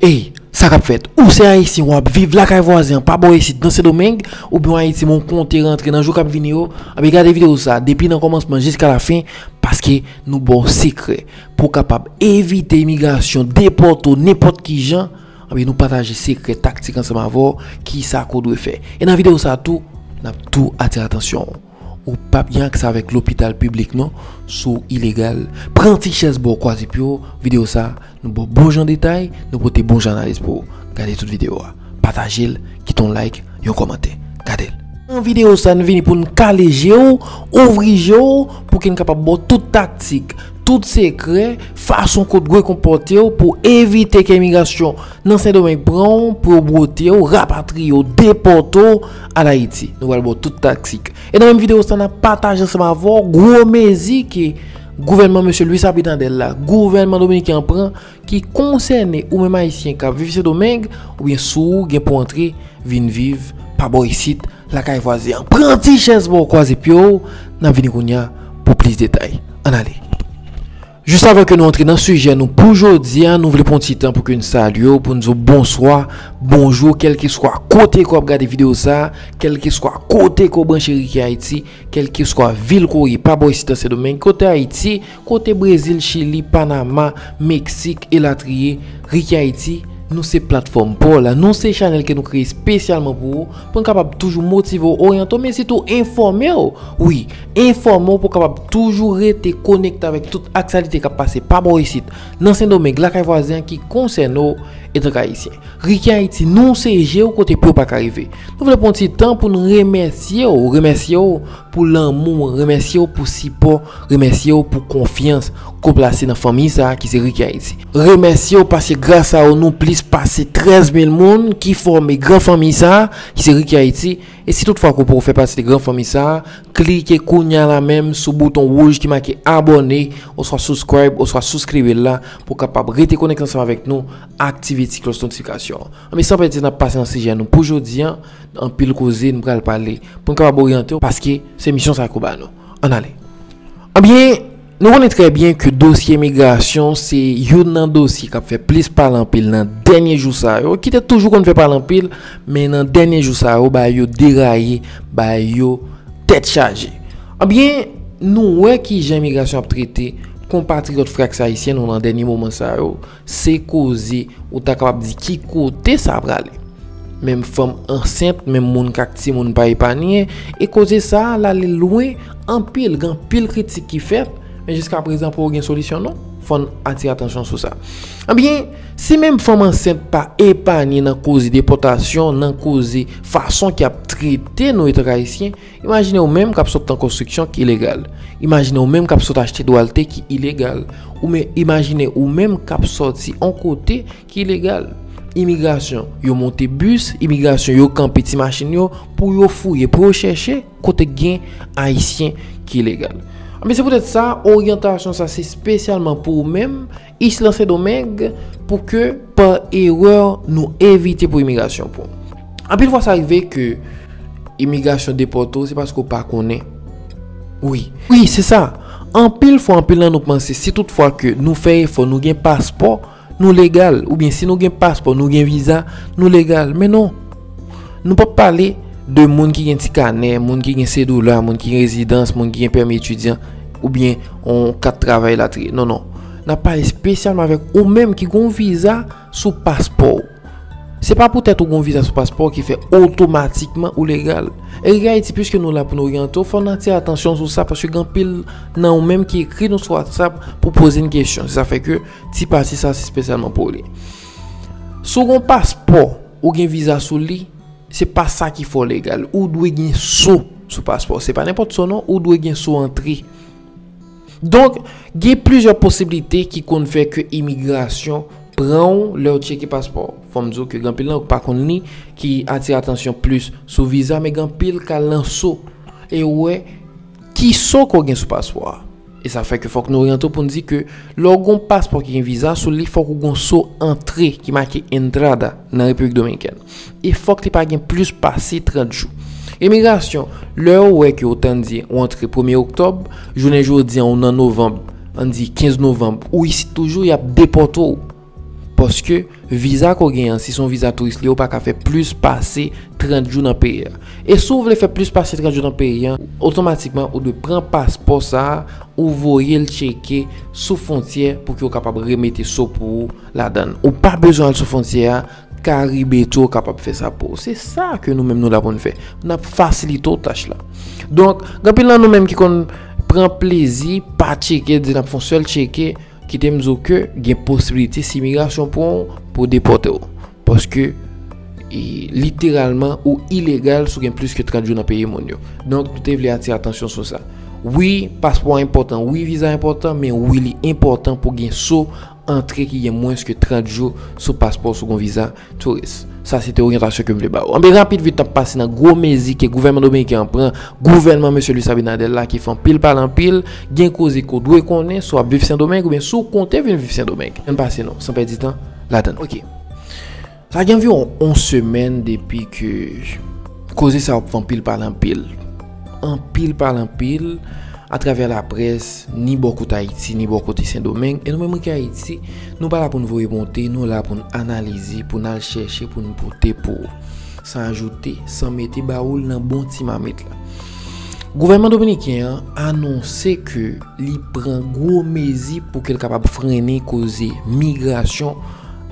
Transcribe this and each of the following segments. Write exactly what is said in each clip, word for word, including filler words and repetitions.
Ey, sa k ap fèt? Ou se Ayisyen, w ap viv lakay vwazen an pa bò isit nan Sendomeng, oubyen w Ayiti, men w konte rantre nan jou k ap vini yo? Anben, gade videyo sa depi nan kòmansman jiska lafen, paske nou ba w sekrè pou w kapab evite imigrasyon depòte w nenpòt ki jan. Anben, nou pataje sekrè, taktik ansanm avè w, kisa ke w dwe fè. E nan videyo sa tou, n ap tou atire atansyon w. Ou p ap gen aksè avèk lopital piblik non, si w ilegal. Pran ti chèz ba w, kwaze pye w. Videyo sa, nou ba w bon jan detay, nou pote bon jan analiz pou ou. Gade tout videyo a. Pataje l, kite yon like, yon kòmantè. Gade l. Nan videyo sa, nou vini pou n kale je w, ouvri je w, pou ke n kapab ba w tout taktik, tout sekrè, fason ke w dwe konpòte w pou evite ke imigrasyon nan Sendomeng pran w, pou yo bwote w, rapatriye w, depòte w al Ayiti. Nou pral ba w tout taktik. E nan menm videyo sa, n ap pataje ansanm avè w gwo mezi ke gouvènman mesye Luis Abinader la, gouvènman dominiken an pran, ki konsène ou menm Ayisyen k ap viv Sendomeng, oubyen si w gen pou antre, vin viv pa bò isit, lakay vwazen an. Pran ti chèz ba w, kwaze pye w, n ap vini kounye a pou plis detay. Ann ale. Jis avan ke nou antre nan sijè nou pou jodi a, nou vle pran ti tan pou ke n salye w, pou n di w bonswa, bonjou, kèlkeswa kote ke w ap gade videyo sa, kèlkeswa kote ke w branche Ricky Haiti, kèlkeswa vil ke w ye, pa bò isit nan Sendomeng, kote Ayiti, kote Brezil, Chili, Panama, Meksik, elatriye, Ricky Haiti, nou se platfòm pa w la, nou se chanèl ke nou kreye espesyalman pou ou, pou n kapab toujou motive w, oryante w, men sitou enfòme w. Wi, enfòme w pou w kapab toujou rete konekte avèk tout aktyalite k ap pase pa bò isit, nan Sendomeng, lakay vwazen an ki konsène w etanke Ayisyen. Ricky Haiti, nou se je w kote pye w pa ka rive. Nou vle pran ti tan pou n remèsye w, remèsye w pou lanmou, remèsye w pou sipò, remèsye w pou konfyans ke w plase nan fanmi sa a ki se Ricky Haiti. Remèsye w paske gras a w nou plis pase trèz mil moun ki fòme gran fanmi sa a ki se Ricky Haiti. E si toutfwa ke w poko fè pati de gran fanmi sa a, klike kounye a la menm sou bouton wouj ki make abòne, oswa subscribe, oswa souscribe la, pou w kapab rete konekte ansanm avèk nou, aktive ti klòch notifikasyon an. Anben, san pèdi tan, n ap pase nan sijè nou pou jodi a. Anpil koze, n pral pale pou n kapab oryante w, paske se misyon sa ke w ba nou. Ann ale. Anben, nou konnen trè byen ke dosye imigrasyon se youn nan dosye k ap fè plis pale anpil nan dènye jou sa yo, ki te toujou konn fè pale anpil, men nan dènye jou sa yo, bagay yo deraye, bagay yo tèt chaje. Anben, nou wè kijan imigrasyon ap trete konpatriyòt frè ak sè ayisyen nou nan dènye moman sa yo, se koze ou ta kapab di ki kote sa prale. Menm fanm ansent, menm moun k ak timoun pa epanye, e koze sa a, l ale lwen anpil, gen anpil kritik ki fèt, men jiskaprezan poko gen solisyon non. Fò n atire atansyon sou sa. Anben, si menm fanm ansent pa epanye nan koze depòtasyon, nan koze fason ke y ap trete nou etanke ayisyen, imajine w menm k ap sot nan konstriksyon ki ilegal. Imajine w menm k ap sot achte dwalte ki ilegal. Ou men imajine ou menm k ap sòti on kote ki ilegal. Imigrasyon, yo monte bis, imigrasyon, yo kanpe ti machin yo pou yo fouye, pou yo chèche kote k gen ayisyen ki ilegal. Anben, se poutèt sa, oryantasyon sa se espesyalman pou ou menm, isit nan Sendomeng, pou ke pa erè nou evite pou imigrasyon pran w. Anpil fwa sa rive ke imigrasyon depòte w, se paske w pa konnen. Wi, wi, se sa. Anpil fwa, anpil nan nou panse, si toutfwa ke nou fè efò, nou gen paspò, nou legal, oubyen si nou gen paspò, nou gen viza, nou legal. Men non. Nou p ap pale de moun ki gen ti kanè, moun ki gen sedola, moun ki gen rezidans, moun ki gen pèmi etidyan, oubyen on kat travay elatriye. Non, non. N ap pale espesyalman avèk ou menm ki gen yon viza sou paspò w. Se pa poutèt ou gen yon viza sou paspò w ki fè otomatikman ou legal. E Ricky Haiti, piske nou la pou n oryante w, fò n atire atansyon sou sa, paske gen anpil nan ou menm ki ekri nou sou WhatsApp pou poze n kesyon. Se sa fè ke ti pati sa se espesyalman pou li. Si w gen yon paspò, ou gen viza sou li, se pa sa ki fè w legal. Ou dwe gen so sou paspò. Se pa nenpòt so non, ou dwe gen so antre. Donk, gen plizyè posiblite ki konn fè ke imigrasyon pran w lè w tcheke paspò w. Fò m di w ke gen anpil nan yo k pa konn li, ki atire atansyon plis sou viza, men gen anpil k al nan so e wè ki so ke w gen sou paspò a. E sa fè ke fòk nou oryante w pou n di ke lè w gen yon paspò ki gen viza sou li, fòk ou gen yon so antre ki make entrada nan Repiblik Dominikèn. E fòk li pa gen plis pase trant jou. Imigrasyon, lè yo wè ke w tande w antre premye oktòb, jounen jodi a ou nan novanm, ann di kenz novanm, ou isit toujou, y ap depòte w. Paske viza ke w genyen an, si se yon viza touris li ye, ou pa ka fè plis pase trant jou nan peyi a. E si w vle fè plis pase trant jou nan peyi a, otomatikman ou dwe pran paspò sa a, ou voye l tcheke sou fwontyè pou ke yo kapab remete so pou ou ladan l. Ou pa bezwen al sou fwontyè a, Caribe tou kapab fè sa pou ou. Se sa ke nou menm nou la pou n fè. N ap fasilite w tach la. Donk, gen anpil nan nou menm ki konn pran plezi, pa tcheke, di n ap fè yon sèl tcheke, kite m di w ke gen posibilite si imigrasyon pran w pou depòte w. Paske, e, literalman, ou ilegal si w gen plis ke trant jou nan peyi moun yo. Donk, nou te vle atire atansyon sou sa. Wi, paspò a enpòtan, wi, viza enpòtan, men wi, li enpòtan pou gen so antre ki gen mwens ke trant jou sou paspò w si w gen yon viza touris. Sa se te oryantasyon ke m vle ba w. Anben, rapid vit, n ap pase nan gwo mezi ke gouvènman dominiken an pran, gouvènman mesye Luis Abinader la ki fè anpil pale anpil, gen koze ke w dwe konnen si w ap viv Sendomeng oubyen si w konte vin viv Sendomeng. Ann pase non, san pèdi tan, ladan l. Ok. Sa gen anviwon yon semèn depi ke koze sa ap fè anpil pale anpil. Anpil pale anpil atravè laprès, ni bò kote Ayiti, ni bò kote Sendomeng. E nou menm ki Ayiti, nou pa la pou n voye monte, nou la pou n analize, pou n al chèche, pou n pote pou w. San ajoute, san mete ba w l nan bon ti mamit la. Gouvènman dominiken an anonse ke li pran gwo mezi pou ke l kapab frennen koze migrasyon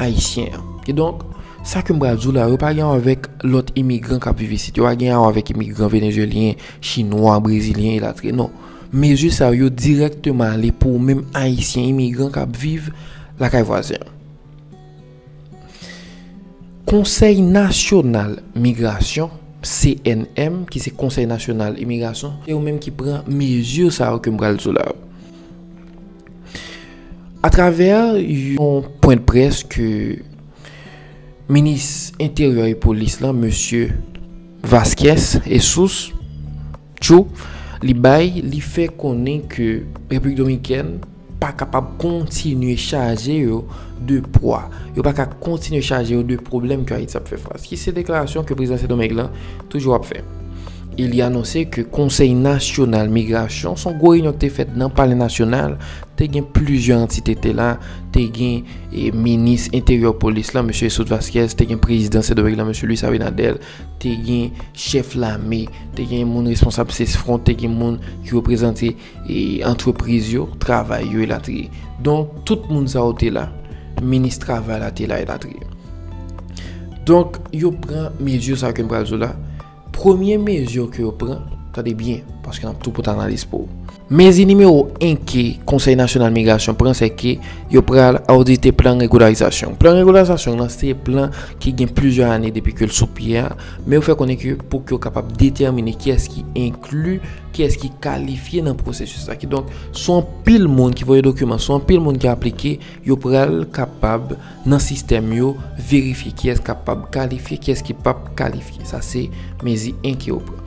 ayisyen an. Kidonk, sa ke m pral di w la, yo pa gen avèk lòt imigran k ap viv isit. Yo pa gen avèk imigran venezuelyen, chinwa, brezilyen, elatriye. Non. Mezi sa yo dirèkteman ale pou ou menm ayisyen imigran k ap viv lakay vwazen an. Konsèy Nasyonal Migrasyon, C N M, ki se Konsèy Nasyonal Imigrasyon, se yo menm ki pran mezi sa yo ke m pral di w la yo. Atravè yon pwen de près ke minis enteryè e polis lan, mesye Vasquez Jesus, Tjou, li bay, li fè konnen ke Repiblik Dominikèn pa kapab kontinye chaje yo de pwa. Yo pa ka kontinye chaje yo de pwoblèm ke Ayiti ap fè fas. Ki se deklarasyon ke prezidan Sendomeng lan toujou ap fè. E li anonse ke Konsèy Nasyonal Migrasyon, se yon gwo reyinyon ki te fèt nan Palè Nasyonal, te gen plizyè antite te la, te gen, e, minis enteryè polis lan, mesye Jesus Vasquez, te gen prezidan Sendomeng lan, mesye Luis Abinader, te gen chèf lame, te gen moun responsab Cesfront, te gen moun ki reprezante, e, antrepriz yo, travay yo, elatriye. Donk, tout moun sa yo te la, minis travay la te la, elatriye. Donk, yo pran mezi sa ke m pral di w la. Premye mezi ke yo pran, tande byen, paske n ap tou pote analiz pou ou. Mezi nimewo en ke Konsèy Nasyonal Migrasyon pran, se ke yo pral odite plan regularizasyon. Plan regularizasyon lan se plan ki gen plizyè ane depi ke l sou pye a, men yo fè konnen ke pou ke yo kapab detèmine kiyès ki enkli, kiyès ki kalifye nan pwosesis la. Kidonk, se yon pil moun ki voye dokiman, se yon pil moun ki aplike, yo pral kapab nan sistèm yo verifye kiyès kapab kalifye, kiyès ki p ap kalifye. Sa se mezi en ke yo pran.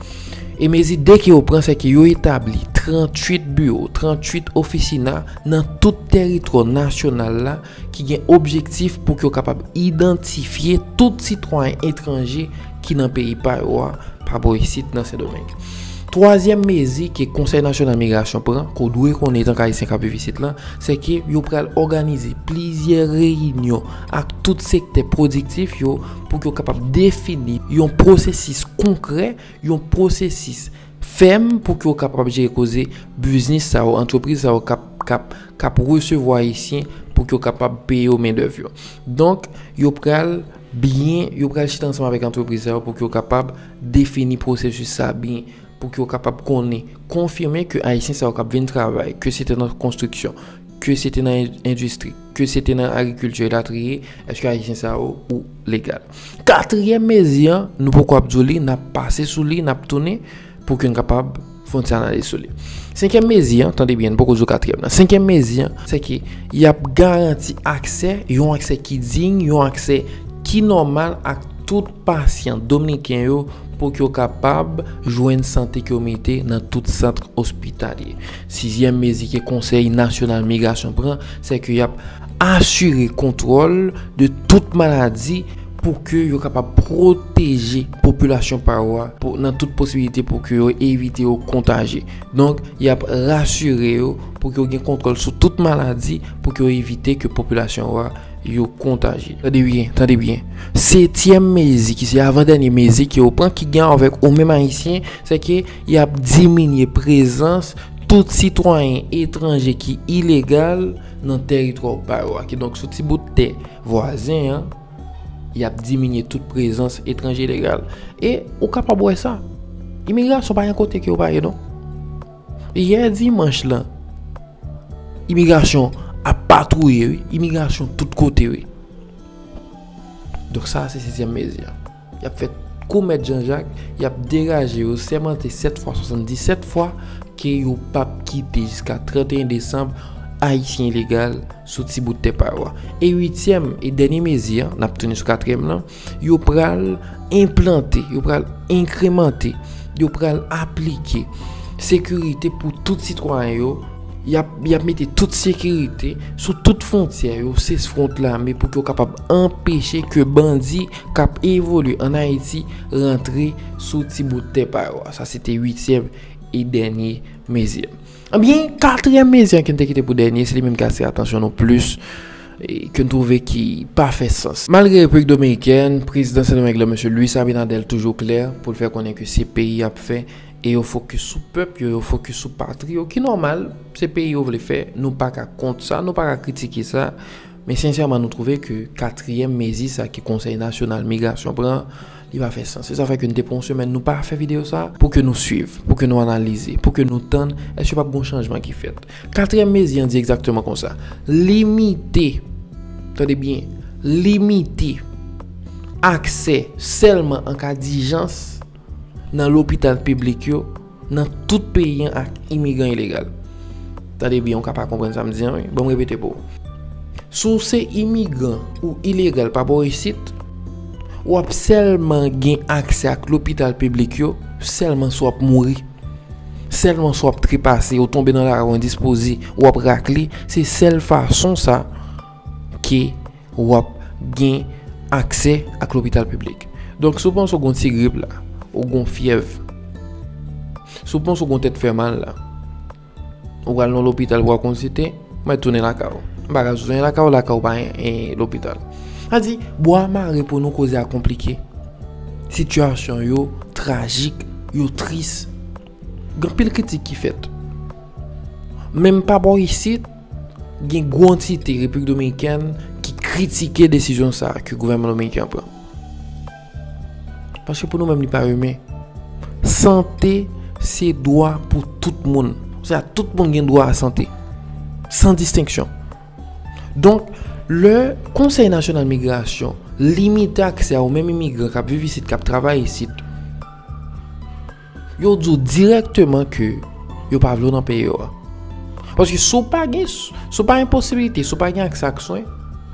E mezi de ke yo pran, se ke yo etabli tranntuit biwo, tranntuit ofisina nan tout tèritwa nasyonal la ki gen objektif pou ke yo kapab idantifye tout sitwayen etranje ki nan peyi pa yo a, pa bò isit nan Sendomeng. Twazyèm mezi ke Konsèy Nasyonal Migrasyon pran, ke w dwe konnen etanke Ayisyen k ap viv isit lan, se ke yo pral òganize plizyè reyinyon ak tout sektè pwodiktif yo pou ke yo kapab defini yon pwosesis konkrè, yon pwosesis fèm pou ke yo kapab jere koze biznis sa yo, antrepriz sa yo k ap, k ap, k ap resevwa Ayisyen pou ke yo kapab peye yo mendèv yo. Donk, yo pral byen, yo pral chita ansanm avèk antrepriz sa yo pou ke yo kapab defini pwosesis sa byen, pou ke yo kapab konnen, konfime ke Ayisyen sa yo k ap vin travay, ke se te nan konstriksyon, ke se te nan en-, endistri, ke se te nan agrikilti, elatriye, èske Ayisyen sa yo ou legal. Katriyèm mezi an, nou poko ap di w li, n ap pase sou li, n ap tounen pou ke n kapab fè yon ti analiz sou li. Senkyèm mezi an, tande byen, n poko di w katriyèm nan. Senkyèm mezi an, se ke y ap garanti aksè, yon aksè ki diy, yon aksè ki nòmal ak tout pasyan dominiken yo pou ke yo kapab jwenn sante ke yo merite nan tout sant ospitalye. Sizyèm mezi ke Konsèy Nasyonal Migrasyon pran, se ke y ap asire kontwòl de tout maladi pou ke yo kapab pwoteje popilasyon pa yo a pou, nan tout posibilite pou ke yo evite yo kontaje. Donk, y ap rasire yo pou ke yo gen kontwòl sou tout maladi pou ke yo evite ke popilasyon yo a yo kontajye. Tande byen, tande byen. Setyèm mezi, ki se avan dènye mezi ke yo pran, ki gen avèk ou menm Ayisyen, se ke y ap diminye prezans tout sitwayen etranje ki ilegal nan tèritwa pa yo a. Kidonk, sou ti bout tè vwazen an, y ap diminye tout prezans etranje ilegal. E ou kapab wè sa. Imigrasyon pa yon kote ke yo pa ye, non. Yè dimanch lan, imigrasyon ap patwouye, wi. Imigrasyon tout kote, wi. Donk sa, se setyèm mezi a. Y ap fè kou Mèt Janjak, y ap degaje yo, sèmante sèt fwa, swasanndisèt fwa, ke yo p ap kite jiska trannteyen desanm Ayisyen ilegal sou ti bout tè pa yo a. E uityèm e dènye mezi a, n ap tounen sou katriyèm lan, yo pral enplante, yo pral enkremante, yo pral aplike sekirite pou tout sitwayen yo. Y ap, y ap mete tout sekirite sou tout fwontyè yo, se front lame pou ke yo kapab anpeche ke bandi k ap evolye ann Ayiti rantre sou ti bout tè pa yo a. Sa se te uityèm e dènye mezi. Ebyen, katriyèm mezi a ke n te kite pou dènye, se li menm ki atire atansyon nou plis, e ke n twouve ki pa fè sans. Malgre Repiblik Dominikèn, prezidan Sendomeng lan, mesye Luis Abinader, toujou klè pou l fè konnen ke se peyi y ap fè, e yo fokis sou pèp yo, yo fokis sou patri yo, ki nòmal, se peyi yo vle fè, nou pa ka kont sa, nou pa ka kritike sa, men sensèman, nou twouve ke katriyèm mezi sa ke Konsèy Nasyonal Migrasyon pran, li pa fè sans. Se sa fè ke n te pran yon semèn, nou pa fè videyo sa, pou ke nou swiv, pou ke nou analize, pou ke nou tann, èske p ap gen yon chanjman ki fèt. Katriyèm mezi an di egzakteman konsa. Limite, tande byen, limite aksè sèlman an ka dijans nan lopital piblik yo, nan tout peyi an ak imigran ilegal. Tande byen, ou ka pa konprann sa m di an, wi. Ban m repete pou ou. Si w se imigran ou ilegal pa bò isit, w ap sèlman gen aksè ak lopital piblik yo, sèlman si w ap mouri, sèlman si w ap trepase, ou tonbe nan lari, w endispoze, w ap rakle, se sèl fason sa ke w ap gen aksè ak lopital piblik. Donk, si w panse w gen yon ti grip la, ou gen yon fyèv, si w panse w gen yon tèt fè mal la, ou pral nan lopital pou w al konsilte, mèt tounen lakay ou. M pa ka tounen lakay ou, lakay ou pa gen, gen lopital. Sa di, bwa mare pou nou, koze a konplike. Sitiyasyon yo trajik, yo tris. Gen anpil kritik ki fèt. Menm pa bò isit, gen gwo antite Repiblik Dominikèn ki kritike desizyon sa a ke gouvènman dominiken an pran. Paske pou nou menm, li pa imen. Sante se dwa pou tout moun. Sa, tout moun gen dwa a sante, san distenksyon. Donk, lè Konsèy Nasyonal Migrasyon limite aksè a ou menm imigran k ap viv isit, k ap travay isit, yo di w dirèkteman ke yo pa vle w nan peyi yo a. Paske si w pa gen, si w pa gen posibilite, si w pa gen aksè ak swen,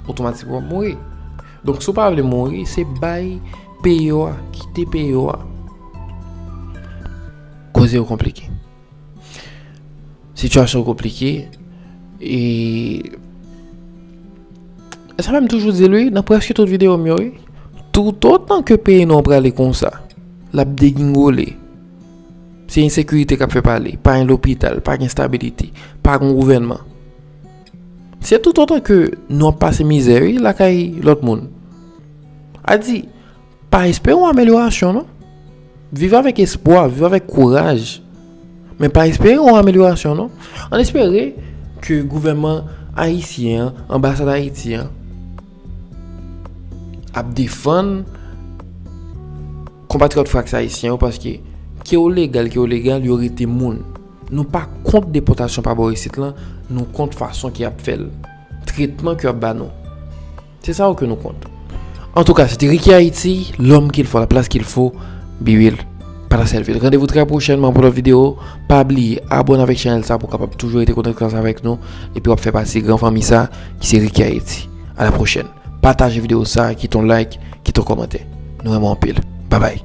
otomatikman w ap mouri. Donk, si w pa vle mouri, se bay peyi yo a, kite peyi yo a. Koze yo konplike. Sitiyasyon yo konplike. E, e sa menm toujou di l, wi, nan prèske tout videyo m yo, wi. Toutotan ke peyi nou an prale konsa, l ap degingole. Se ensekirite k ap fè pale. Pa gen lopital, pa gen estabilite, pa gen gouvènman. Se toutotan ke nou ap pase mizè, wi, lakay lòt moun. A di, pa espere yon amelyorasyon, non. Viv avèk espwa, viv avèk kouraj. Men pa espere yon amelyorasyon, non. Ann espere ke gouvènman ayisyen an, anbasad Ayiti an, ap defann konpatriyòt Frax ayisyen yo, paske ke w legal, ke w ilegal, yo rete moun. Nou pa kont depòtasyon pa bò isit lan, nou kont fason ke y ap fè l. Tretman ke y ap ba nou. Se sa yo ke nou kont. Antouka, se te Ricky Haïti, l'homme qu'il faut, la place qu'il faut, be real, pa la sèl vil. Randevou trè pwochènman pou lòt videyo. Pa bliye abòne avèk chanèl sa pou w kapab toujou rete konekte avèk nou. Epi w ap fè pati gran fanmi sa ki se Ricky Haïti. A la pwochèn. Pataje videyo sa, kite yon like, kite yon kòmantè. Nou renmen w anpil. Babay.